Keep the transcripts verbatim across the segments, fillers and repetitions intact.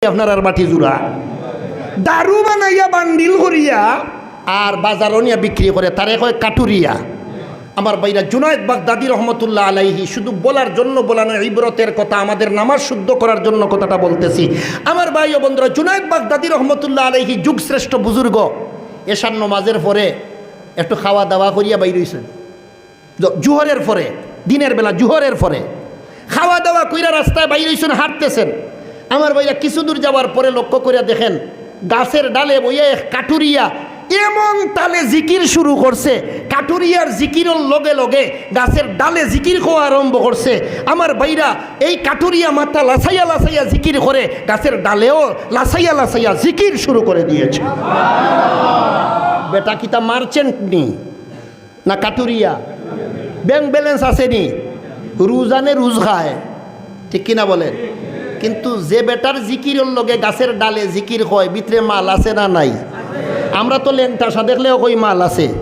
আপনারার বাটি জুড়া। দারু বানাইয়া বান্ডিল করিয়া আর বাজারো নিয়া বিক্রি করে, তারে কয় কাটুরিয়া। আমার ভাইরা, জুনায়েদ বাগদাদি রহমতুল্লাহ আলাইহি শুধু বলার জন্য বলা নয়, ইবরতের কথা, আমাদের নামাজ শুদ্ধ করার জন্য কথাটা বলতেছি। আমার ভাই ও বন্ধুরা, জুনায়েদ বাগদাদি রহমতুল্লাহ আলাইহি যুগশ্রেষ্ঠ বুজুর্গ, এশার নমাজের পরে একটু খাওয়া দাওয়া করিয়া বাইর অইছেন। জ-, জুহরের পরে, দিনের বেলা জুহরের পরে খাওয়া দাওয়া কইরা রাস্তায় বাইর অইছেন, হাঁটতেছেন। আমার ভাইরা কিছু দূর যাওয়ার পরে লক্ষ্য করিয়া দেখেন, গাছের ডালে বইয়া এক কাটুরিয়া এমন তালে জিকির শুরু করছে, কাটুরিয়ার জিকিরর লগে লগে গাছের ডালে জিকির কওয়া আরম্ভ করছে। আমার ভাইরা, এই কাটুরিয়া মাথা লাসাইয়া লাসাইয়া জিকির করে, গাছের ডালেও লাসাইয়া লাসাইয়া জিকির শুরু করে দিয়েছে। বেটা কিতা মার্চেন্ট নি? না কাটুরিয়া? ব্যাংক ব্যালেন্স আছে নি? রুজ আনে, রুজ খায়, ঠিক কিনা বলেন? কিন্তু যে বেটার জিকিরর লগে গাছের ডালে জিকির কয়, ভিতরে মাল আছে না নাই? আমরা তো লেংটাসা দেখলেও কই মাল আছে,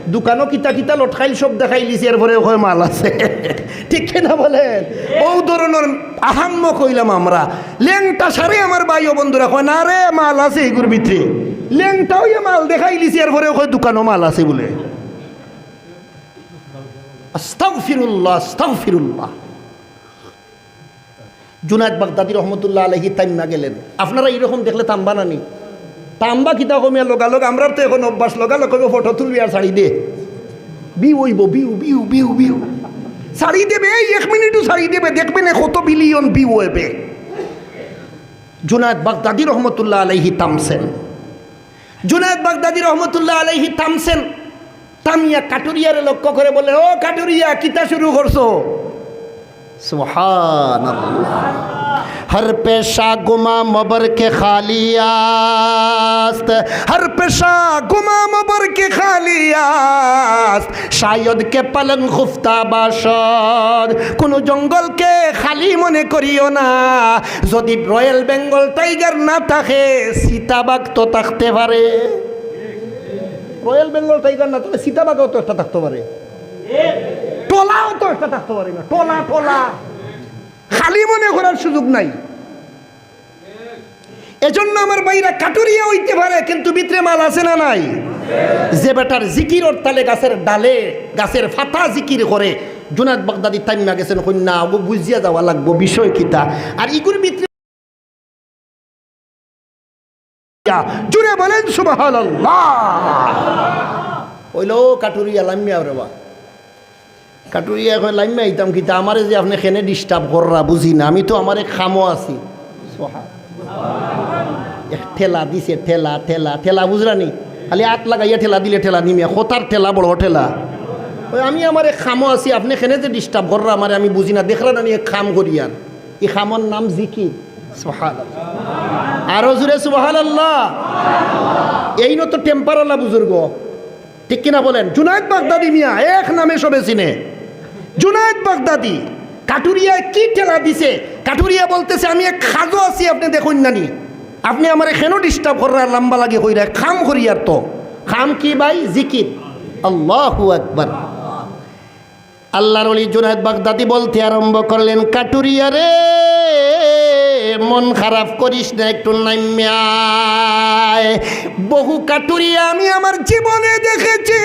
দোকানো কিতা কিতা লটকাইল সব দেখাইলিছি, এরপরেও কয় মাল আছে। ঠিক কিনা বলেন? ও ধরনের আহাম্মক অইলাম আমরা। লেংটাসারে আমার ভাই ও বন্ধুরা কয়, "না রে, মাল আছে ইগুর ভিতরে।" লেংটা অইয়া মাল দেখাইলিছি, এরপরেও কয় দোকানো মাল আছে বলে। আস্তাগফিরুল্লাহ, আস্তাগফিরুল্লাহ। জুনায়েদ বাগদাদি রহমতুল্লাহ আলাইহি তাইম্মা গেলেন। আপনারা এইরকম দেখলে তাম্বা নানি? তাম্বা কিতা কমিয়া লগালগ, আমরার তো এখন অভ্যাস, লগালগ কইব ফটো তুলবি আর ছাড়ি দে। বিউ অইব, বিউ, বিউ, বিউ, বিউ। ছাড়ি দেবে, এই এক মিনিটও ছাড়ি দেবে, দেখবেন এ কত বিলিয়ন বিউ অইবে। জুনায়েদ বাগদাদি রহমতুল্লাহ আলাইহি থামছেন। জুনায়েদ বাগদাদি রহমতুল্লাহ আলাইহি থামছেন, থামিয়া কাটুরিয়ারে লক্ষ্য করে বলে, "ও কাটুরিয়া, কিতা শুরু করছো?" সুবহানাল্লাহ। হর পেশা গুমাম বর কে খালি আস্ত, হর পেশা গুমাম বর কে খালি আস্ত, শায়দ কে পলং খুফতা বাসদ। কোনো জঙ্গলকে খালি মনে করিও না। যদি রয়্যাল বেঙ্গল টাইগার না থাকে, চিতাবাঘ তো থাকতে পারে। রয়্যাল বেঙ্গল টাইগার না থাকলে চিতাবাঘও তো একটা থাকতে পারে, টলাও তো একটা থাকতে পারে না, টলা, টলা। খালি মনে করার সুযোগ নাই। এজন্য আমার ভাইরা, কাটুরিয়া অইতে পারে, কিন্তু ভিতরে মাল আছে না নাই? যে বেটার জিকিরর তালে গাছের ডালে, গাছের ফাতা জিকির করে, জুনায়েদ বাগদাদি থাইম্মা গেছেন, কইন না, ওগো বুঝিয়া যাওয়া লাগবো বিষয় কিতা। আর ইগুর ভিতরে জুরে বলেন সুবহানাল্লাহ। অইলো কাটুরিয়া লাম্মিয়া রে বা। কাটুরিয়া কয়, "লাম্মিয়া আইতাম কিতা? আমারে যে আপনে কেনে disturb কররা, বুঝি না। আমি তো আমার এক কামো আছি।" এক ঠেলা দিছে, ঠেলা, ঠেলা, ঠেলা, বুঝরা নি? খালি আত লাগাইয়া ঠেলা দিলে ঠেলা নি মিয়া, কথার ঠেলা, বড় ঠেলা। কয়, "আমি আমার এক কামো আছি, আপনে কেনে যে disturb কররা আমারে, আমি বুঝি না, দেখরা না নি এক কাম করিয়ার।" ই কামর নাম জিকির। সুবহানাল্লাহ। আরো জুরে সুবহানাল্লাহ। এইন তো temper আলা বুজুর্গ। ঠিক কিনা বলেন? জুনায়েদ বাগদাদি মিয়া, এক নামে সবে চিনে। জুনায়েদ বাগদাদি, কাটুরিয়ায় কি ঠেলা দিছে? কাটুরিয়া বলতেছে, "আমি এক কাজো আছি, আপনে দেখইন না নি? আপনে আমারে কেনে disturb কররা, লাম্বা লাগি কইরা, কাম করিয়ার তো।" কাম কি ভাই? জিকির। আল্লাহু আকবার। আল্লাহর ওলি জুনায়েদ বাগদাদি বলতে আরম্ভ করলেন, "কাটুরিয়া রে, মন খারাপ করিস না, একটু নামিয়া আয়। বহু কাটুরিয়া আমি আমার জীবনে দেখেছি,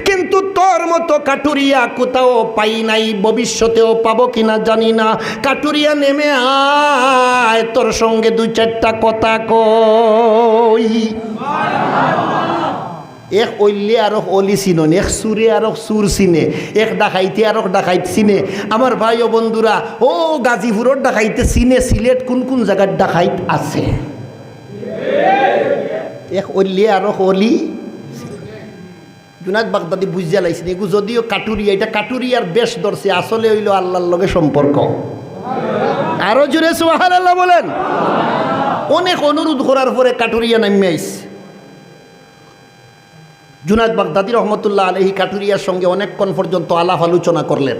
কিন্তু তোর মতো কাটুরিয়া কোথাও পাই নাই, ভবিষ্যতেও পাবো কিনা জানি না। কাটুরিয়া নেমে আয়, তোর সঙ্গে দুই চারটা কথা কই।" এক অলিয়ে আরক অলি চিনইন, এক চুরে আরক চুর চিনে, এক ডাকাইতে আরক ডাকাইত চিনে। আমার ভাই ও বন্ধুরা, ও গাজীপুরর ডাকাইতে চিনে সিলেট কুন কুন জাগার ডাকাইত আছে। এক অলিয়ে আরক অলি। জুনায়েদ বাগদাদি বুঝিয়া লাইছেন, এগু যদিও কাটুরিয়া, ইটা কাটুরিয়ার বেশ ধরছে, আসলে অইলো আল্লাহর লগে সম্পর্ক। আরো জুরে সুবহানাল্লাহ বলেন। অনেক অনুরোধ করার পরে কাটুরিয়া নামিয়া আইছে। জুনায়েদ বাগদাদি রহমতুল্লাহ আলাইহি কাটুরিয়ার সঙ্গে অনেকক্ষণ পর্যন্ত আলাপ আলোচনা করলেন,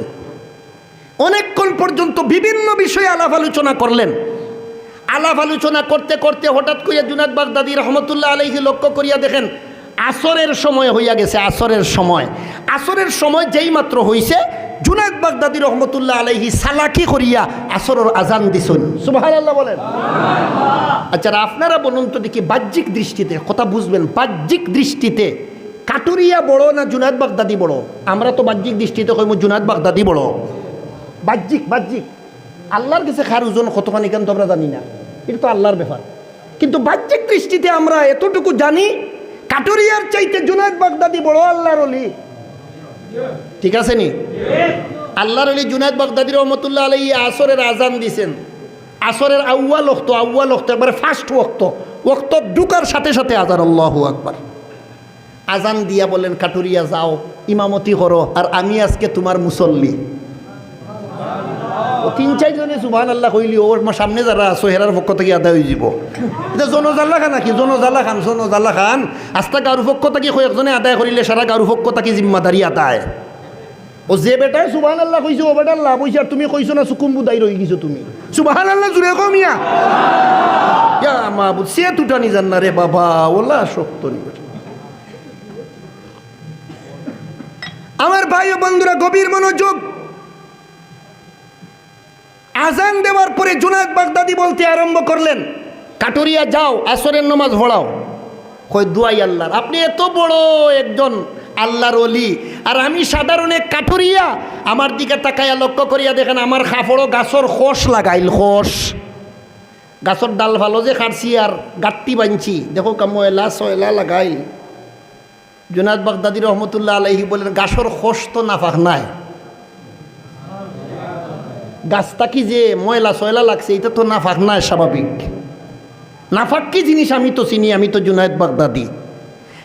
অনেকক্ষণ পর্যন্ত বিভিন্ন বিষয়ে আলাপ আলোচনা করলেন। আলাপ আলোচনা করতে করতে হঠাৎ করিয়া জুনায়েদ বাগদাদি রহমতুল্লাহ আলাইহি লক্ষ্য করিয়া দেখেন, আসরের সময় হইয়া গেছে। আসরের সময়, আসরের সময় যেই মাত্র হইছে, জুনায়েদ বাগদাদি রহমতুল্লাহ আলাইহি চালাকি করিয়া আসরর আজান দিছইন। সুবহানাল্লাহ বলেন। আচ্ছা, আপনারা বলুন তো দেখি, বাহ্যিক দৃষ্টিতে, কথা বুঝবেন, বাহ্যিক দৃষ্টিতে কাটুরিয়া বড় না জুনায়েদ বাগদাদি বড়? আমরা তো বাহ্যিক দৃষ্টিতে কইমু জুনায়েদ বাগদাদি বড়। বাহ্যিক, বাহ্যিক। আল্লাহর কাছে কার ওজন কতখানি, ইখান তো আমরা জানি না, ইটা তো আল্লাহর ব্যাপার। কিন্তু বাহ্যিক দৃষ্টিতে আমরা এতটুকু জানি, কাটুরিয়ার চাইতে জুনায়েদ বাগদাদি বড় আল্লাহর ওলি। ঠিক আছে নি? আল্লাহর ওলি জুনায়েদ বাগদাদি রহমতুল্লাহ আলাইহি আসরের আজান দিছেন। আসরের আউয়াল ওয়াক্ত, আউয়াল ওয়াক্ত, একবারে ফার্স্ট ওয়াক্ত, ওয়াক্ত ঢুকার সাথে সাথে আজান, আল্লাহু আকবার। আজান দিয়া বলেন, "কাটুরিয়া যাও, ইমামতি করো, আর আমি আজকে তুমার মুসল্লি।" ও তিন চাইর জনে সুবহানাল্লাহ কইলি, ওর মা-, সামনে যারা আছো, হেরার পক্ষ থাকি আদায় অইযিবো। ইটা জনজালা খান নাকি? জনজালা খান, জনজালা খান। আস্তা গাউর পক্ষ থাকি কয়েকজনে আদায় করিলে সারা গাউর পক্ষ থাকি জিম্মাদারি আদায়। ও যে বেটায় সুবহানাল্লাহ কইছে, ও বেটার লাভ অইছে, আর তুমি কইছো না, সুকুম বুদাই রইগেছো তুমি। সুবহানাল্লাহ জুরে কও মিয়া। ইয়া মাবুদ, সে তুটানি জান না রে বাবা, ওলা শক্ত নি বেটা। আমার ভাই ও বন্ধুরা, গভীর মনোযোগ। আজান দেওয়ার পরে জুনায়েদ বাগদাদি বলতে আরম্ভ করলেন, "কাটুরিয়া যাও, আসরের নামাজ পড়াও।" কয়, "দুয়াই আল্লাহর, আপনি এত বড় একজন আল্লাহর ওলি, আর আমি সাধারণ এক কাটুরিয়া, আমার দিকে তাকাইয়া লক্ষ্য করিয়া দেখেন, আমার কাপড়ো গাছর খোস লাগাইল, খোস। গাছর ডাল ফালো যে কাটছি আর গাট্টি বানছি, দেখো কা ময়লা সয়লা লাগাইল।" জুনায়েদ বাগদাদি রহমতুল্লাহ আলাইহি বলেন, "গাছর খোস তো নাপাক নায়, গাছ থাকি যে ময়লা সয়লা লাগছে, ইটা তো নাপাক নায় স্বাভাবিক। নাপাক কি জিনিস আমি তো চিনি, আমি তো জুনায়েদ বাগদাদি।"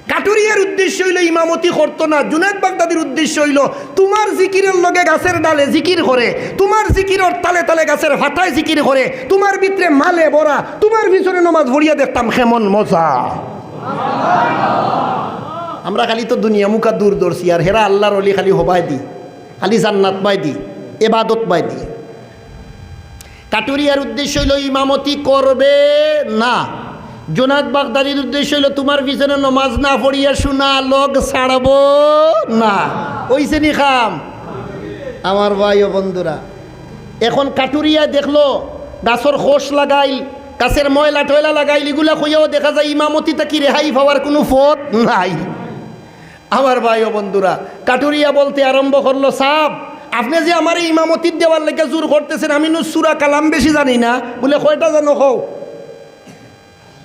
কাটুরিয়ার উদ্দেশ্য অইলো ইমামতি করতো না, জুনায়েদ বাগদাদির উদ্দেশ্য অইলো, "তুমার জিকিরর লগে গাছের ডালে জিকির করে, তুমার জিকিরর তালে তালে গাছের পাতায় জিকির করে, তুমার ভিতরে মালে ভরা, তুমার পিছনে নমাজ পড়িয়া দেখতাম কেমন মজা।" আমরা খালি তো দুনিয়ামুখা দূর ধরছি, আর হেরা আল্লাহর ওলি খালি হবায় দি, খালি জান্নাত বায় দি, এবাদত বায় দি। কাটুরিয়ার উদ্দেশ্য অইলো ইমামতি করবে না। জুনায়েদ বাগদাদির উদ্দেশ্য অইলো তুমার পিছনে নমাজ না পড়িয়া শুনা লগ ছাড়বো না। অইছে নি কাম? আমার ভাই ও বন্ধুরা, এখন কাটুরিয়া দেখলো গাছর খোস লাগাইল, গাছের ময়লা টয়লা লাগাইল, ইগুলা কইয়াও দেখা যায় ইমামতি থাকি রেহাই পাওয়ার কুনু পথ নাই। আমার ভাই ও বন্ধুরা, কাটুরিয়া বলতে আরম্ভ করলো, "সাব, আপনে যে আমারে ইমামতির দেওয়ার লাগিয়া জোর করতেছেন, আমি নু সূরা কালাম বেশি জানি না।" বুলে, "কয়টা জানো কও?"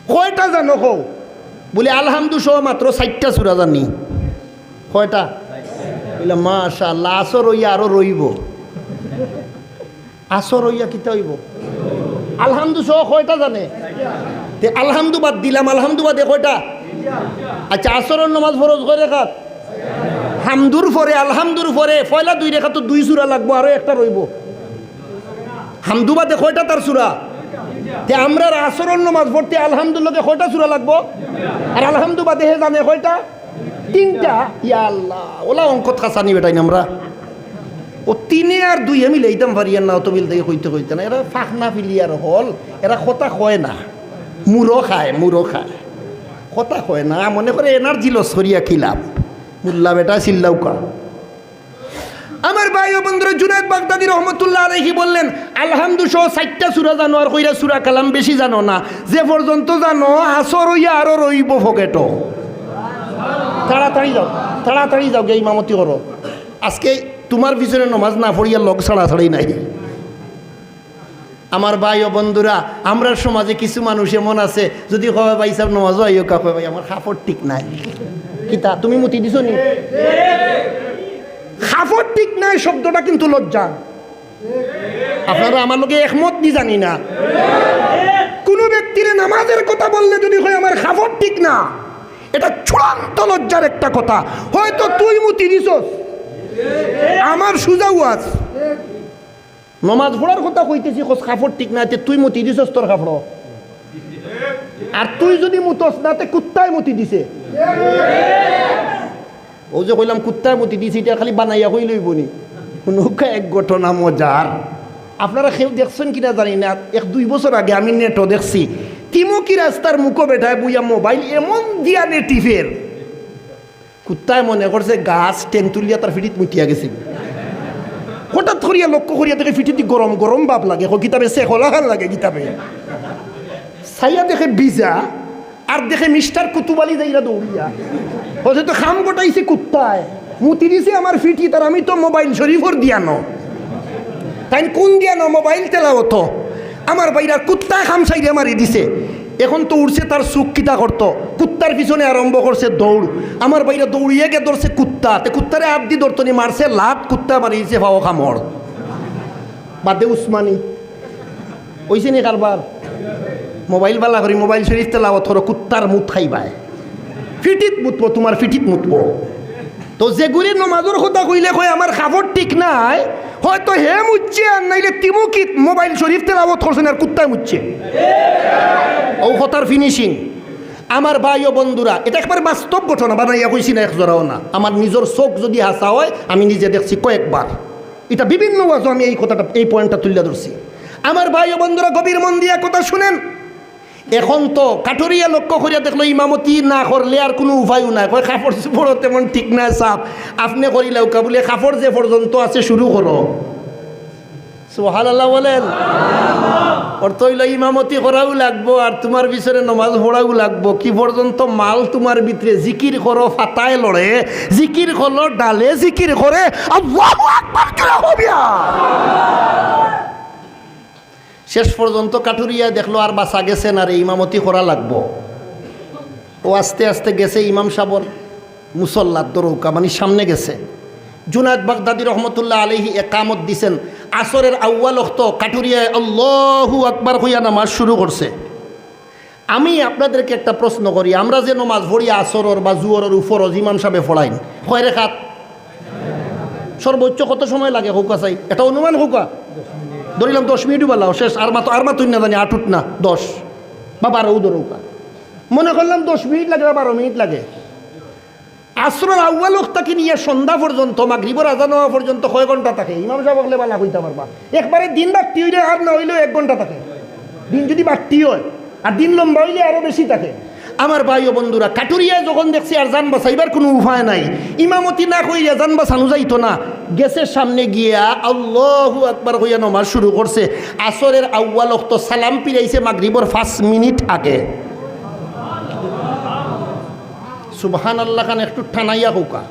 "কয়টা জানো কও?" বুলে, "আলহামদু সহ মাত্র চাইরটা সূরা জানি।" "কয়টা?" বুলে, "মাশাআল্লাহ, আসর অইয়া আরো রইবো।" আসর অইয়া কিতা অইবো? আলহামদু সহ কয়টা জানে? তে আলহামদু বাদ দিলাম, আলহামদু বাদে কয়টা? আচ্ছা, আসরর নমাজ ফরজ কয় রেকাত? হামদুর পরে, আলহামদুর পরে পয়লা দুই রেকাত তো দুই সূরা লাগবো, আরো একটা রইবো। হামদু বাদে কয়টা তার সূরা? তে আমরার আসরর নমাজ পড়তে আলহামদুর লগে কয়টা সূরা লাগবো? আর আলহামদু বাদে হে জানে কয়টা? তিনটা। ইয়া আল্লাহ, ওলা অঙ্কত খাসানি বেটাইন আমরা। ও তিনে আর দুইয়ে মিলাইতাম পারিয়ার না, অত মিল থাকি কইতে কইতে না। এরা ফাখনা ফিলিয়ার হল, এরা কথা কয় না, মুরো খায়, মুরো খায়, কথা কয় না। মনে করে এনার্জি লস করিয়া কি লাভ? মুল্লা বেটা চিল্লাউকা। আমার ভাই ও বন্ধুরা, জুনায়েদ বাগদাদি রহমতুল্লাহ আলাইহি বললেন, "আলহামদু সহ চাইরটা সূরা জানো, আর কইরা সূরা কালাম বেশি জানো না। যে পর্যন্ত জানো, আসর অইয়া আরো রইবো পকেটো। তাড়াতাড়ি যাও, তাড়াতাড়ি যাও, গিয়া ইমামতি করো। আজকে তুমার পিছনে নমাজ না পড়িয়া লগ ছাড়াছাড়ি নাই।" আমার ভাই ও বন্ধুরা, আমরার সমাজে কিছু মানুষ এমন আছে, যদি কয়, "ভাই সাব, নমাজো আইও কা?" কয়, "ভাই, আমার কাপড় ঠিক নাই।" কিতা, তুমি মুতি দিছো নি? কাপড় ঠিক নাই শব্দটা কিন্তু লজ্জা। আপনারা আমার লগে একমত নি জানি না। কুনু ব্যক্তিরে নামাজের কথা বললে যদি কয়, "আমার কাপড় ঠিক না", এটা চূড়ান্ত লজ্জার একটা কথা। হয়তো তুই মুতি দিছস, আমার সুজা ওয়াজ। নমাজ পড়ার কথা কইতেছি, কস কাপড় ঠিক না, তে তুই মুতি দিছস তোর কাপড়। আর তুই যদি মুতস না, তে কুত্তায় মুতি দিছে। ও যে কইলাম কুত্তায় মুতি দিছে, ইটা খালি বানাইয়া কইলে অইবো নি? নৌকা এক ঘটনা মজার। আপনারা কেউ দেখছেন কিনা জানি না, এক দুই বছর আগে আমি নেটো দেখছি, তিমুকি রাস্তার মুখো বেটায় বইয়া মোবাইল এমন দিয়া নে টিপের, কুত্তায় মনে করছে গাছ টেন তুলিয়া তার ফিটিত মুতিয়া গেছে। হঠাৎ করিয়া লক্ষ্য করিয়া দেখে ফিটিত গরম গরম ভাব লাগে, কয়, "কিতাবে সে খোলা হাল লাগে কিতাবে।" চাইয়া দেখে ভিজা, আর দেখে মিস্টার কুতুব আলী যাইরা দৌড়িয়া। অথচ তো খাম ঘটাইছে কুত্তায়, মুতি দিছে আমার ফিটিত, আর আমি তো মোবাইল শরীফর দিয়ানো। তাইন কুন দিয়ানো? মোবাইল তেলাওত। আমার ভাইরা কুত্তায় খাম সাইরা মারি দিছে। এখন তো উঠছে তার চুক, কিতা করতো? কুত্তার পিছনে আরম্ভ করছে দৌড়। আমার ভাইরা দৌড়িয়া গিয়া ধরছে কুত্তা, তে কুত্তারে আত দি ধরতো নি, মারছে লাত, কুত্তা মারি দিছে ফাও খামর। বাদে উসমানি। অইছে নি কারবার? মোবাইল বালা করি, মোবাইল শরীফ তেলাওত করো, কুত্তার মুত খাইবায়। ফিটিত মুতবো, তুমার ফিটিত মুতবো। তো যেগুরে নমাজর কথা কইলে কয়, "আমার কাপড় ঠিক নাই", হয়তো হে মুতছে, আর নাইলে তিমুকিত মোবাইল শরীফ তেলাওত করছে না, আর কুত্তায় মুতছে। অউ কথার finishing। আমার ভাই ও বন্ধুরা, এটা একবারে বাস্তব ঘটনা, বানাইয়া কইছি না, এক জোড়াও না। আমার নিজর চোখ যদি হাছা অয়, আমি নিজে দেখছি কয়েকবার। এটা বিভিন্ন ওয়াজো আমি এই কথাটা, এই পয়েন্টটা তুলিয়া ধরছি। আমার ভাই ও বন্ধুরা, গভীর মন দিয়া কথা শুনেন। এখন তো কাটুরিয়া লক্ষ্য করিয়া দেখলো, ইমামতি না করলে আর কুনু উপায়ও নাই। কয়, "কাপড় চোপড়ও তেমন ঠিক নাই সাব, আপনে করিলাউক্কা, বুলে কাপড় যে পর্যন্ত আছে শুরু করো।" সুবহানাল্লাহ বলেন। অর্থ অইলো, ইমামতি করাও লাগবো, আর তুমার পিছনে নমাজ পড়াও লাগবো। কি পর্যন্ত মাল তুমার ভিতরে? জিকির করো পাতায় লড়ে, জিকির করো ডালে, জিকির করে আল্লাহু আকবার জোরে কও মিয়া। শেষ পর্যন্ত কাটুরিয়া দেখলো আর বাঁচা গেছে না রে, ইমামতি করা লাগবো। ও আস্তে আস্তে গেছে ইমাম সাবর মুসল্লাত, দরৌকা মানে সামনে গেছে। জুনায়েদ বাগদাদি রহমতুল্লাহ আলাইহি একামত দিছেন, আসরের আউয়াল ওয়াক্ত। কাটুরিয়ায় আল্লাহু আকবার কইয়া নামাজ শুরু করছে। আমি আপনাদেরকে একটা প্রশ্ন করি, আমরা যে নমাজ পড়ি আসরর বা জুহরর ফরজ, ইমাম সাবে পড়াইন কয় রেখাত? সর্বোচ্চ কত সময় লাগে কউক্কা চাই? এটা অনুমান কউক্কা। ধরিলাম দশ মিনিটও বালাও শেষ, আর মাতো, আর মাতো না জানি আটুট না দশ বা বারোও ধরউক্কা। মনে করলাম দশ মিনিট লাগে বা বারো মিনিট লাগে। আসরর আউয়াল ওয়াক্ত থাকি নিয়া সন্ধ্যা পর্যন্ত, মাগরিবর আজান হওয়া পর্যন্ত কয় ঘন্টা থাকে? ইমাম সাব অকলে বালা কইতা পারবা। একবারে দিন বাট্টি অইলে আর না অইলেও এক ঘন্টা থাকে। দিন যদি বাট্টি অয়, আর দিন লম্বা অইলে আরো বেশি থাকে। আমার ভাই ও বন্ধুরা, কাটুরিয়ায় যখন দেখছে আর জান বাঁচাইবার কুনু উপায় নাই, ইমামতি না কইরা জান বাঁচানো যাইতো না, গেছে সামনে গিয়া আল্লাহু আকবার কইয়া নমাজ শুরু করছে। আসরের আউয়াল ওয়াক্ত, সালাম ফিরাইছে মাগরিবর পাঁচ মিনিট আগে। সুবহানাল্লাহ খান একটু টানাইয়া কউক্কা।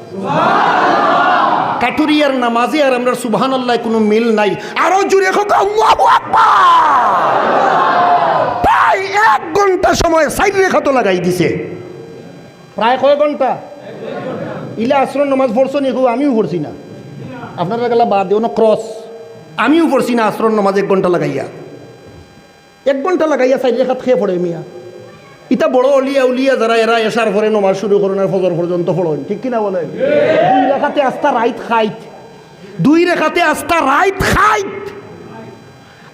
কাটুরিয়ার নামাজে আর আমরার সুবহানাল্লাহ কুনু মিল নাই। আরো জোরে কউক্কা, আল্লাহু আকবার। প্রায় এক ঘন্টা সময় চাইর রেখাতো লাগাই দিছে। প্রায় কয় ঘন্টা? ইলা আসরর নামাজ পড়ছো নি? কও, আমিও পড়ছি না। আপনারা গেলা বাদ দেও না, ক্রস। আমিও পড়ছি না আসরর নামাজ এক ঘন্টা লাগাইয়া। এক ঘন্টা লাগাইয়া চাইর রেখাত কে পড়ে মিয়া? ইতা বড় অলিয়া উলিয়া যারা, এরা এশার পরে নমাজ শুরু করইন আর ফজর পর্যন্ত পড়ইন, ঠিক কিনা বলেন? দুই রেখাতে আস্তা রাইত খাইত, দুই রেখাতে আস্তা রাইত খাইত।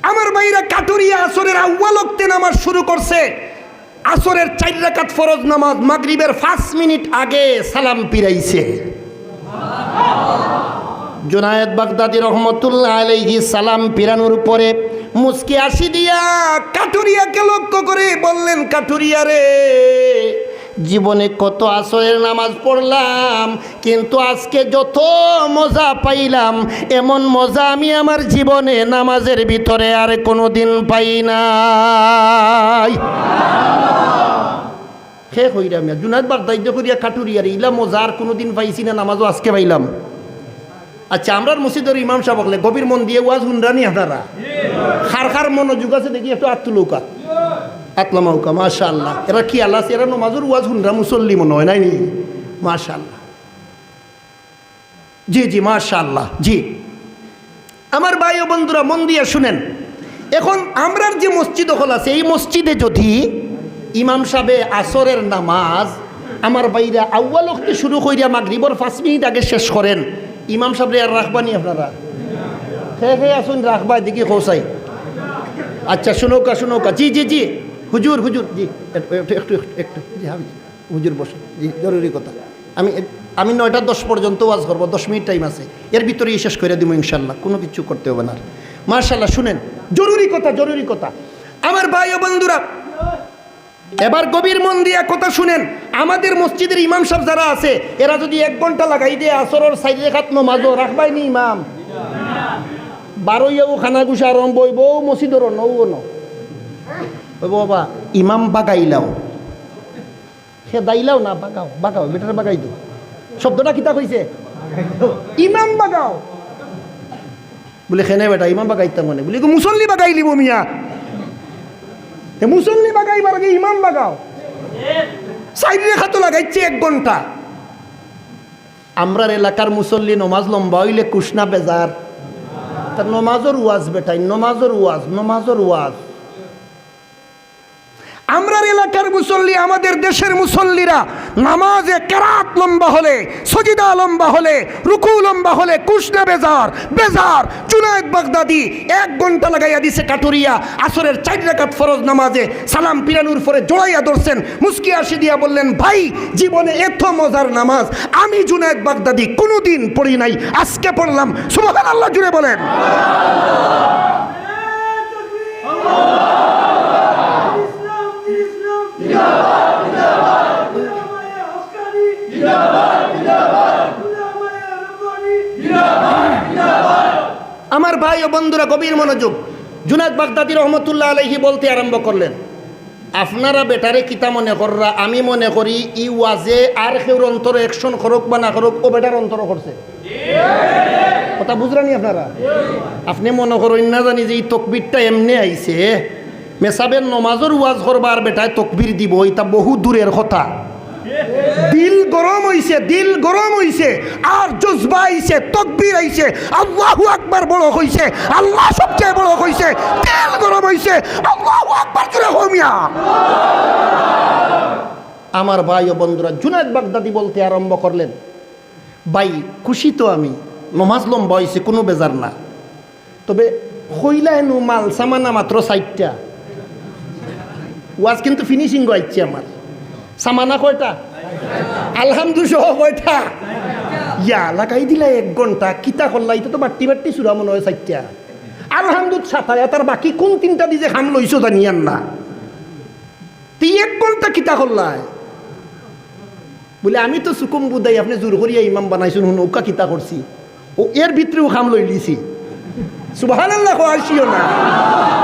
আমার ভাইরা, কাটুরিয়া আসরের আউয়াল ওয়াক্তে নামাজ শুরু করছে, আসরের চাইর রেখাত ফরজ নামাজ, মাগরিবের পাঁচ মিনিট আগে সালাম ফিরাইছে। জুনায়েদ বাগদাদি রহমতুল্লাহ আলাইহি সালাম ফিরানোর পরে মুচকি হাসি দিয়া কাটুরিয়াকে লক্ষ্য করে বললেন, "কাটুরিয়া রে, জীবনে কত আসরের নামাজ পড়লাম, কিন্তু আজকে যত মজা পাইলাম, এমন মজা আমি আমার জীবনে নামাজের ভিতরে আর কোনোদিন পাই নাই।" কে কইরা মিয়া, জুনায়েদ বাগদাদি কইরা কাটুরিয়ারে, ইলা মজা আর কুনুদিন পাইছি না, নামাজও আজকে পাইলাম। আচ্ছা, আমরার মসজিদর ইমাম সাব অকলে গভীর মন দিয়া ওয়াজ হুনরা নি আপনারা? কার কার মনোযোগ আছে দেখি একটু আত তুলউক্কা। আত লামাউক্কা, মাশাআল্লাহ। এরা কি আল্লাহ আছে? এরা নমাজর ওয়াজ হুনরা মুসল্লি মনে হয়, নায় নি? মাশাআল্লাহ। জি, জি, মাশাআল্লাহ, জি। আমার ভাই ও বন্ধুরা, মন দিয়া শুনেন। এখন আমরার যে মসজিদ অকল আছে, এই মসজিদে যদি ইমাম সাবে আসরের নামাজ, আমার ভাইরা, আউয়াল ওয়াক্তে শুরু কইরা মাগরিবর পাঁচ মিনিট আগে শেষ করেন, ইমাম সাবরে আর রাখবা নি আপনারা? হে হে আসুন, রাখবা, দেখি কও চাই। আচ্ছা, শুনউক্কা, শুনউক্কা। জি, জি, জি, হুজুর, হুজুর, জি, একটু, একটু, একটু, একটু, জি, হাবিব। হুজুর বসো, জি, জরুরি কথা। আমি, আমি নয়টা দশ পর্যন্ত ওয়াজ করবো, দশ মিনিট টাইম আছে, এর ভিতরেই শেষ কইরা দিমু ইনশাআল্লাহ, কুনু কিচ্ছু করতে হবে না আর। মাশাআল্লাহ, শুনেন, জরুরি কথা, জরুরি কথা। আমার ভাই ও বন্ধুরা, এবার গভীর মন দিয়া কথা শুনেন। আমাদের মসজিদের ইমাম সাব যারা আছে, এরা যদি এক ঘন্টা লাগাই দেয় আসরর চাইর রেখাত নমাজও, রাখবায় নি ইমাম? বারইয়াও খানা গুছা আরম্ভ অইবো, মসজিদর অনও অনো। ও বাবা, ইমাম বাগাইলাও। হে দাইলাও না, বাগাও, বাগাও, বেটারে বাগাই দেও। শব্দটা কিতা কইছে? ইমাম বাগাও। বলে, "কেনে বেটা, ইমাম বাগাইতাম মানে?" বলে, "মুসল্লি বাগাইলিবো মিয়া। এ মুসল্লি বাগাইবার আগে ইমাম বাগাও।" চাইর রেখাত লাগাইছে এক ঘন্টা। আমরার এলাকার মুসল্লি নমাজ লম্বা অইলে খুশ না বেজার? তার নমাজর ওয়াজ বেটাইন, নমাজর ওয়াজ, নমাজর ওয়াজ। আমরার এলাকার মুসল্লি, আমাদের দেশের মুসল্লিরা নামাজে কেরাত লম্বা হলে, সজিদা লম্বা হলে, রুকু লম্বা হলে খুশ না বেজার? বেজার। জুনায়েদ বাগদাদি এক ঘন্টা লাগাইয়া দিছে কাটুরিয়া, আসরের চাইর রাকাত ফরজ নামাজে সালাম ফিরানোর পরে জড়াইয়া ধরছেন, মুস্কি হাসি দিয়া বললেন, "ভাই, জীবনে এত মজার নামাজ আমি জুনায়েদ বাগদাদি কোনোদিন পড়ি নাই, আজকে পড়লাম।" সুবহানাল্লাহ জুরে বলেন। আমার ভাই ও বন্ধুরা, গভীর মনোযোগ। জুনায়েদ বাগদাদি রহমতুল্লাহ আলাইহি বলতে আরম্ভ করলেন, "আপনারা বেটারে কিতা মনে কররা? আমি মনে করি ই ওয়াজে আর কেউর অন্তরো action করুক বা না করুক, ও বেটার অন্তরো করছে।" কথা বুঝরা নি আপনারা? আপনে মনে করইন না জানি যে ই তকবিরটা এমনে আইছে, মেসাবের নমাজর ওয়াজ করবার বেটায় তকবির দিবো, ইটা বহু দূরের কথা। দিল গরম অইছে, দিল গরম অইছে, আর জজবা আইছে, তকবির আইছে, আল্লাহু আকবার বড় কইছে, আল্লাহ সবচেয়ে বড় কইছে, দিল গরম অইছে, আল্লাহু আকবার জুরে কও মিয়া। আমার ভাই ও বন্ধুরা, জুনায়েদ বাগদাদি বলতে আরম্ভ করলেন, "ভাই, খুশি তো আমি, নমাজ লম্বা অইছে, কুনু বেজার না। তবে কইলা হেনু মাল সামানা মাত্র চাইরটা।" ওয়াজ কিন্তু finishing-ও আইছে আমার। সামানা কয়টা? আলহামদু সহ কয়টা? ইয়া, লাগাই দিলা এক ঘন্টা, কিতা করলা? ইটা তো বাট্টি বাট্টি সুরা মনে অয় চাইরটা। আলহামদুত সাতায়, তার বাকি কুন তিনটা দি যে কাম লইছো জানিয়ার না। তে এক ঘন্টা কিতা করলায়? বলে, "আমি তো চুকুম বুদাই, আপনে জোর করিয়া ইমাম বানাইছইন, হুনউক্কা কিতা করছি।" ও এর ভিতরেও কাম লইলিছি। সুবহানাল্লাহ কও, হাসিও না।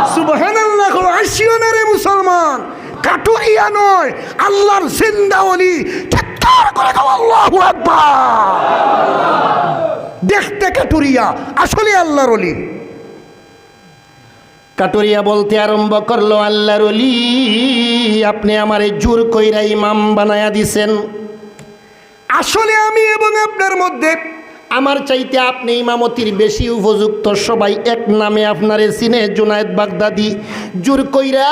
সুবহানাল্লাহ কও, হাসিও না রে মুসলমান। কাটুরিয়া নয়, আল্লাহর জিন্দা ওলি। চিৎকার করে কও, "আল্লাহু আকবার।" দেখতে কাটুরিয়া, আসলে আল্লাহর ওলি। কাটুরিয়া বলতে আরম্ভ করলো, "আল্লাহর ওলি, আপনে আমারে জোর কইরা ইমাম বানায়া দিছেন। আসলে আমি এবং আপনার মধ্যে আমার চাইতে আপনে ইমামতির বেশি উপযুক্ত, সবাই এক নামে আপনারে চিনে, জুনায়েদ বাগদাদি। জোর কইরা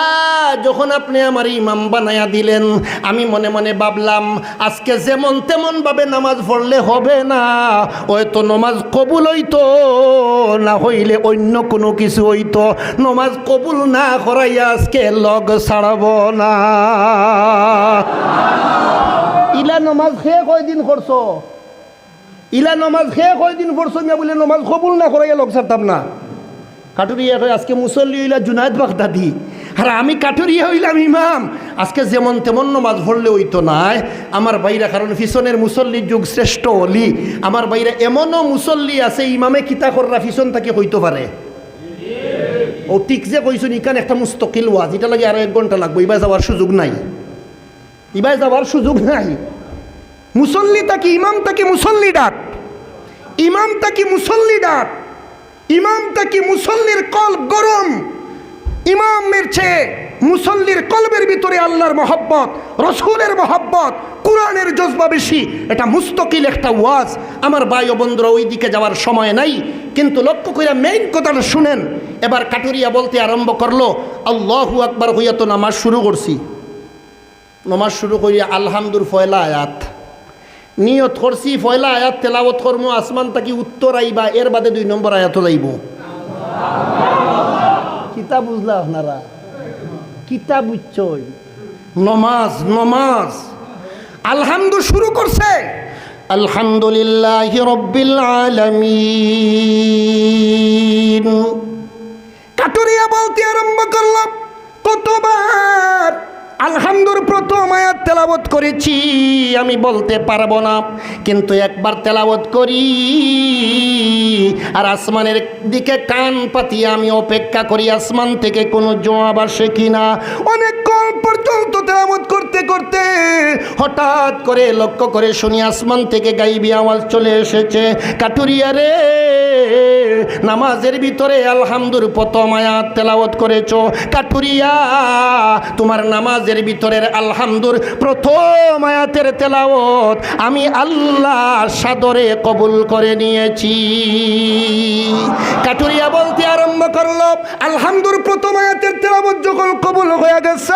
যখন আপনে আমারে ইমাম বানায়া দিলেন, আমি মনে মনে ভাবলাম, আজকে যেমন তেমন ভাবে নামাজ পড়লে হবে না, হয়তো নামাজ কবুল অইতো, না হইলে অইন্য কুনু কিছু অইতো। নামাজ কবুল না করাইয়া আজকে লগ ছাড়বো না।" ইলা নামাজ কে কয়দিন করছো? ইলা নামাজ কে কয়দিন পড়ছো মিয়া? বলে, "নামাজ কবুল না করাইয়া লগ ছাড়তাম না।" কাটুরিয়া কয়, "আজকে মুসল্লি অইলা জুনায়েদ বাগদাদি, আর আমি কাটুরিয়া অইলাম ইমাম। আজকে যেমন তেমন নামাজ পড়লে অইতো নায় আমার ভাইরা, কারণ পিছনের মুসল্লির যুগ শ্রেষ্ঠ অলি। আমার ভাইরা, এমনও মুসল্লি আছে, ইমামে কিতা কররা পিছন থাকি কইতো পারে।" ও ঠিক যে কইছইন, ইখান একটা মুস্তকিল ওয়াজ, ইটার লাগি আরো এক ঘন্টা লাগবো, ইবায় যাওয়ার সুযোগ নাই, ইবায় যাওয়ার সুযোগ নাই। মুসল্লি থাকি, ইমাম থাকি মুসল্লি ডাক, ইমাম থাকি মুসল্লি ডাক, ইমাম থাকি মুসল্লির কলব গরম। ইমামের চেয়ে মুসল্লির কলবের ভিতরে আল্লাহর মহব্বত, রসুলের মহব্বত, কোরআনের জজবা বেশি। এটা মুস্তকিল একটা ওয়াজ। আমার ভাই ও বন্ধুরা, ওই দিকে যাওয়ার সময় নাই, কিন্তু লক্ষ্য কইরা মেইন কথাটা শুনেন। এবার কাটুরিয়া বলতে আরম্ভ করলো, "আল্লাহু আকবার কইয়া তো নামাজ শুরু করছি।" নমাজ শুরু করিয়া আলহামদুর পয়লা আয়াত। নিয়ত করছি পয়লা আয়াত তেলাওয়াত করমু, আসমান থাকি উত্তর আইবা, এর বাদে দুই নম্বর আয়াতও যাইবো। কিতা বুঝলা আপনারা? কিতা বুঝছইন? নমাজ, নমাজ। আলহামদু শুরু করছে, "আলহামদুলিল্লাহি রাব্বিল আলামিন।" কাটুরিয়া বলতে আরম্ভ করলো, "কতবার আলহামদুর প্রথম আয়াত তেলাওয়াত তেলাওয়াত করেছি, আমি বলতে পারবো না, কিন্তু একবার তেলাওয়াত করি আর আসমানের দিকে কান পাতি আমি অপেক্ষা করি আসমান থেকে কোনো জবাব আসে কিনা। অনেকক্ষণ পর্যন্ত তেলাওয়াত করতে করতে হঠাৎ করে লক্ষ্য করে শুনি আসমান থেকে গাইবি আওয়াজ চলে এসেছে, "কাটুরিয়া রে, নামাজের ভিতরে আলহামদুর প্রথম আয়াত তেলাওয়াত করেছো। কাটুরিয়া, তোমার নামাজের ভিতরের আলহামদুর প্রথম আয়াতের তেলাওয়াত আমি আল্লাহ সাদরে কবুল করে নিয়েছি।" কাটুরিয়া বলতে আরম্ভ করলো, "আলহামদুর প্রথম আয়াতের তেলাওয়াত যখন কবুল হয়ে গেছে,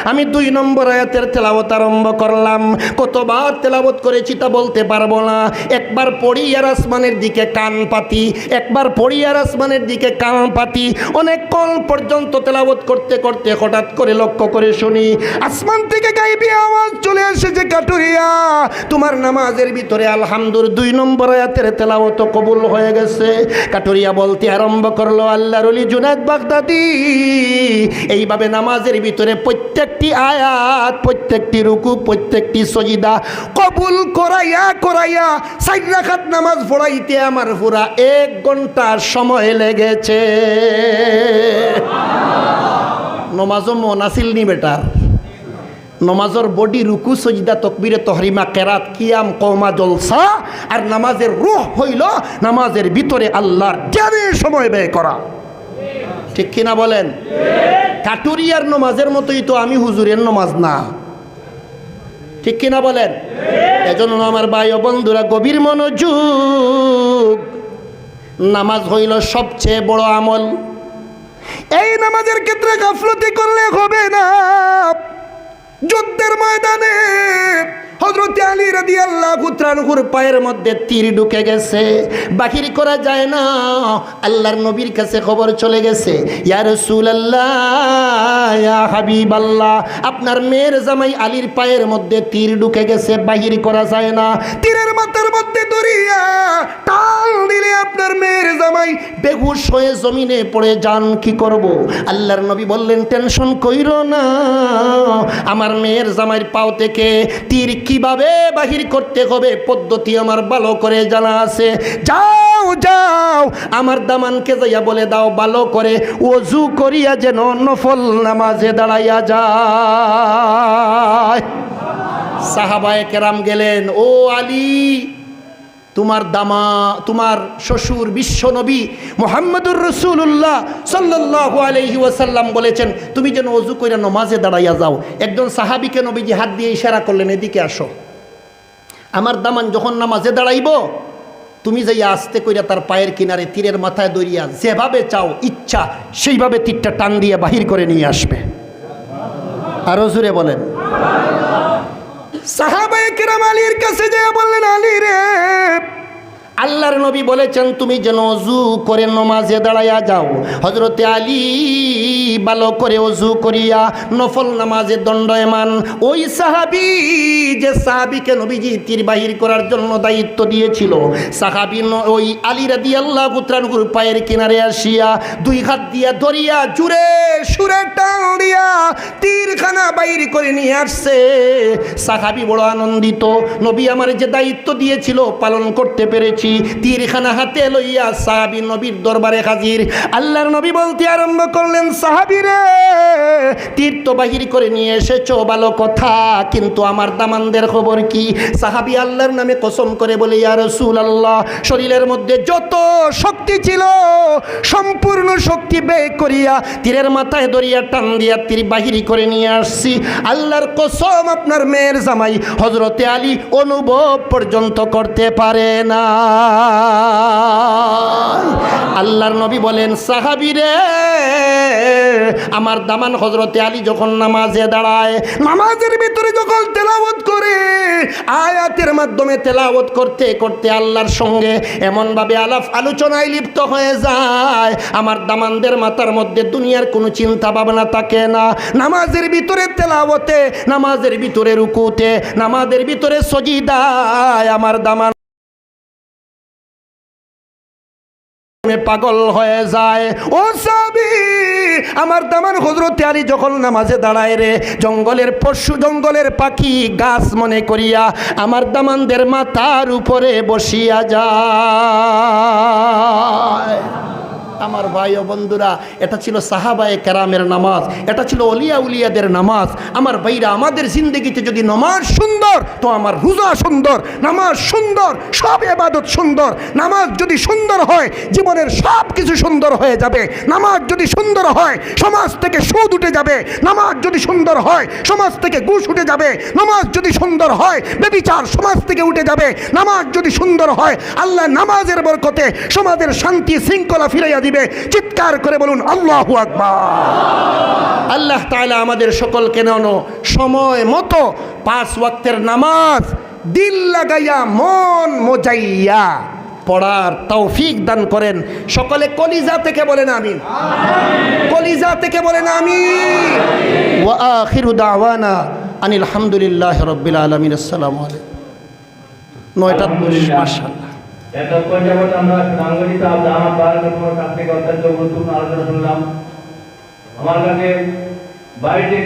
আমি দুই নম্বর আয়াতের তেলাওয়াত আরম্ভ করলাম। কতবার তেলাওয়াত করেছি তা বলতে পারবো না। একবার পড়ি আর আসমানের দিকে কান পাতি, একবার পড়ি আর আসমানের দিকে কান পাতি।" অনেকক্ষণ পর্যন্ত তেলাওয়াত করতে করতে হঠাৎ করে লক্ষ্য করে শুনি আসমান থেকে গাইবি আওয়াজ চলে এসেছে, "কাটুরিয়া, তোমার নামাজের ভিতরে আলহামদুর দুই নম্বর আয়াতের তেলাওয়াত কবুল হয়ে গেছে।" কাটুরিয়া বলতে আরম্ভ করলো, "আল্লাহর ওলি জুনায়েদ বাগদাদি, এইভাবে নামাজের ভিতরে প্রত্যেকটি আয়াত, প্রত্যেকটি রুকু, প্রত্যেকটি সজিদা কবুল করাইয়া করাইয়া চার রাকাত নামাজ পড়াইতে আমার পুরা এক ঘন্টা সময় লেগেছে।" নমাজও মন আছিল নি বেটার? নমাজর বডি, রুকু, সজদা, তকবিরে তহরিমা, কেরাত, কিয়াম, কওমা, জলসা, আর নামাজের রুহ হইল নামাজের ভিতরে আল্লাহর ধ্যানে সময় ব্যয় করা। ঠিক কিনা বলেন? কাটুরিয়ার নমাজের মতোই তো আমি হুজুরের নমাজ না। ঠিক কিনা বলেন? এজন্য আমার ভাই ও বন্ধুরা, গভীর মনোযোগ, নামাজ হইল সবচেয়ে বড় আমল। এই নামাজের ক্ষেত্রে গাফলতি করলে হবে না। যুদ্ধের ময়দানে হযরত আলী রাদিয়াল্লাহু তাআলা আনহুর পায়ের মধ্যে তীর ঢুকে গেছে, বাহির করা যায় না। আল্লাহর নবীর কাছে খবর চলে গেছে, "ইয়া রাসূলুল্লাহ, ইয়া হাবিবাল্লাহ, আপনার মেয়ের জামাই আলীর পায়ের মধ্যে তীর ঢুকে গেছে, বাহির করা যায় না।" তীরের মাথার মধ্যে ধরিয়া টান দিলে আপনার মেয়ের জামাই বেহুশ হয়ে জমিনে পড়ে যান। কি করব? আল্লাহর নবী বললেন, "টেনশন কইরো না, আমার মেয়ের জামাইর পাও থেকে তীর কিভাবে বাহির করতে হবে, পদ্ধতি আমার ভালো করে জানা আছে। যাও, যাও, আমার দামানকে যাইয়া বলে দাও, ভালো করে অজু করিয়া যেন নফল নামাজে দাঁড়াইয়া যায়।" সাহাবায়ে কেরাম গেলেন, "ও আলী, তোমার দামা, তোমার শ্বশুর বিশ্বনবী মুহাম্মদুর রাসূলুল্লাহ সাল্লাল্লাহু আলাইহি ওয়াসাল্লাম বলেছেন, তুমি যেন অজু কইরা নমাজে দাঁড়াইয়া যাও।" একজন সাহাবীকে নবীজি হাত দিয়ে ইশারা করলেন, "এদিকে আসো, আমার দামান যখন নামাজে দাঁড়াইবো, তুমি যাইয়া আস্তে কইরা তার পায়ের কিনারে তীরের মাথায় ধরিয়া যেভাবে চাও ইচ্ছা সেইভাবে তীরটা টান দিয়ে বাহির করে নিয়ে আসবে।" আরো জোরে বলেন। সাহাবায়ে কেরাম আলীর কাছে যেয়ে বললেন, "আলী রে, আল্লাহর নবী বলেছেন তুমি যেন অজু করে নমাজে দাঁড়াইয়া যাও।" হযরতে আলী ভালো করে অজু করিয়া নফল নামাজে দণ্ডায়মান। ওই সাহাবী, যে সাহাবীকে নবীজি তীর বাহির করার জন্য দায়িত্ব দিয়েছিল, সাহাবী ন-, ওই আলী রাদিয়াল্লাহু তাআলা আনহুর পায়ের কিনারে আসিয়া দুই হাত দিয়া ধরিয়া জোরে সুরে টান দিয়া তীরখানা বাইর করে নিয়ে আসছে। সাহাবী বড় আনন্দিত, নবী আমার যে দায়িত্ব দিয়েছিল পালন করতে পেরেছি। তীরখানা হাতে লইয়া সাহাবী নবীর দরবারে হাজির। আল্লাহর নবী বলতে আরম্ভ করলেন, "সাহাবী রে, তীর তো বাহির করে নিয়ে এসেছো, ভালো কথা, কিন্তু আমার দামানদের খবর কি?" সাহাবী আল্লাহর নামে কসম করে বলে, "ইয়া রাসূলুল্লাহ, শরীরের মধ্যে যত শক্তি ছিল, সম্পূর্ণ শক্তি ব্যয় করিয়া তীরের মাথায় ধরিয়া টান দিয়া তীর বাহির করে নিয়ে আসছি। আল্লাহর কসম, আপনার মেয়ের জামাই হযরতে আলী অনুভব পর্যন্ত করতে পারে না।" আল্লাহর নবী বলেন, "সাহাবী রে, আমার দামান হযরতে আলী যখন নামাজে দাঁড়ায়, নামাজের ভিতরে যখন তেলাওয়াত করে, আয়াতের মাধ্যমে তেলাওয়াত করতে করতে আল্লাহর সঙ্গে এমনভাবে আলাপ আলোচনায় লিপ্ত হয়ে যায়, আমার দামানদের মাথার মধ্যে দুনিয়ার কোনো চিন্তা ভাবনা থাকে না। নামাজের ভিতরে তেলাওয়াতে, নামাজের ভিতরে রুকুতে, নামাজের ভিতরে সজিদায় আমার দামান পাগল হয়ে যায়। ও সাহাবী, আমার দামান হযরতে আলী যখন নামাজে দাঁড়ায় রে, জঙ্গলের পশু, জঙ্গলের পাখি গাছ মনে করিয়া আমার দামানদের মাথার উপরে বসিয়া যায়। আমার ভাই ও বন্ধুরা, এটা ছিল সাহাবায়ে কেরামের নামাজ, এটা ছিল অলিয়া উলিয়াদের নামাজ। আমার ভাইরা, আমাদের জিন্দেগিতে যদি নামাজ সুন্দর, তো আমার রোজা সুন্দর। নামাজ সুন্দর, সব ইবাদত সুন্দর। নামাজ যদি সুন্দর হয়, জীবনের সব কিছু সুন্দর হয়ে যাবে। নামাজ যদি সুন্দর হয়, সমাজ থেকে সুদ উঠে যাবে। নামাজ যদি সুন্দর হয়, সমাজ থেকে ঘুষ উঠে যাবে। নামাজ যদি সুন্দর হয়, ব্যভিচার সমাজ থেকে উঠে যাবে। নামাজ যদি সুন্দর হয়, আল্লাহ নামাজের বরকতে সমাজের শান্তি শৃঙ্খলা ফিরাইয়া দিবে। চিৎকার করে বলুন, আল্লাহু আকবার। আল্লাহ তাআলা আমাদের সকলকে যেন সময় মতো পাঁচ ওয়াক্তের নামাজ দিল লাগাইয়া, মন মজাইয়া পড়ার তৌফিক দান করেন। সকলে কলিজা থেকে বলেন আমিন। কলিজা থেকে বলেন আমিন। ওয়া আখিরু দাওয়ানা আনিল হামদুলিল্লাহি রাব্বিল আলামিন। আসসালামু আলাইকুম। নয়টা দশ। আলহামদুলিল্লাহ। মাশাআল্লাহ। এতক্ষণ যাবত আমরা সুনামগঞ্জ সাহেব জামাত বারো নম্বর কাছ থেকে অত্যন্ত গুরুত্বপূর্ণ আলোচনা শুনলাম। আমার কাছে বাড়ি থেকে